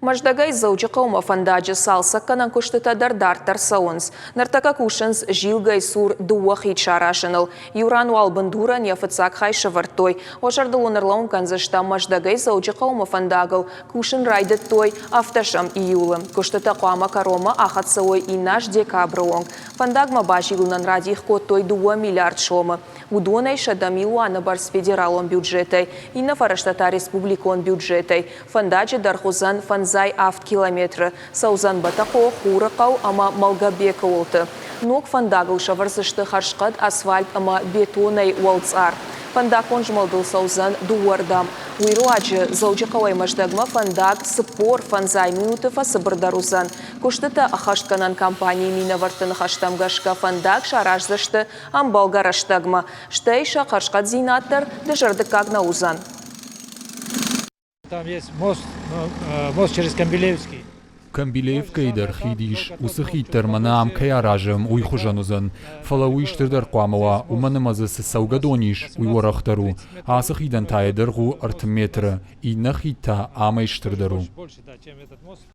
Мӕздӕгӕй Дзӕуджыхъӕумӕ фӕндаджы цалцӕггӕнӕн куыстытӕ дӕр дарддӕр цӕуынц. Ныртӕккӕ кусынц Зилгӕйы цур дыууӕ хид саразыныл. Иу ран уал бындурӕн йӕ фыццаг хай сӕвӕрдтой. Уӕ зӕрдыл уын ӕрлӕууын кӕндзыстӕм, Мӕздӕгӕй Дзӕуджыхъӕумӕ фӕндагыл кусын райдыдтой ӕвдӕсӕм июлы. Куыстытӕ хъуамӕ кӕронмӕ ахӕццӕ уой иннӕ аз декабры онг. Фӕндагмӕ базилынӕн радих кодтой 2 миллиард сомы. Уыдонӕй 100 милуаны бӕрц федералон бюджетӕй, иннӕ фӕрӕзтӕ та республикон бюджетӕй. Фӕндаджы дӕргъ уыдзӕн 57 километры, цӕудзӕн Бӕтӕхъо, Хурыхъӕу ӕмӕ Малгобекы уылты. Ног фӕндагыл сӕвӕрдзысты хӕрзхъӕд асфальт ӕмӕ бетонӕй уӕлцъар. Фӕндаггон змӕлдыл цӕудзӕн дыууӕрдӕм. Уый руаджы Дзӕуджыхъӕуӕй Мӕздӕгмӕ фӕндаг 45 минуты фӕцыбырдӕр уыдзӕн. Куыстытӕ ӕххӕстгӕнӕн компанийы минӕвӕртты ныхӕстӕм гӕсгӕ фӕндаг сараздзысты ӕмбӕлгӕ рӕстӕгмӕ, стӕй сӕ хӕрзхъӕддзинад дӕр дызӕрдыггаг нӕ уыдзӕн. Там есть мост, мост через Камбилеевский. Камбилеевкӕйы дӕр хид ис, уыцы хид дӕр мӕнӕ ам кӕй аразӕм, уый хуызӕн уыдзӕн. Фӕлӕ уый стырдӕр хъуамӕ уа, уымӕн ӕмӕ дзы цы цӕугӕдон ис, уый уӕрӕхдӕр у. Ацы хидӕн та йӕ дӕргъ у 30 метры, иннӕ хид та амӕй стырдӕр у.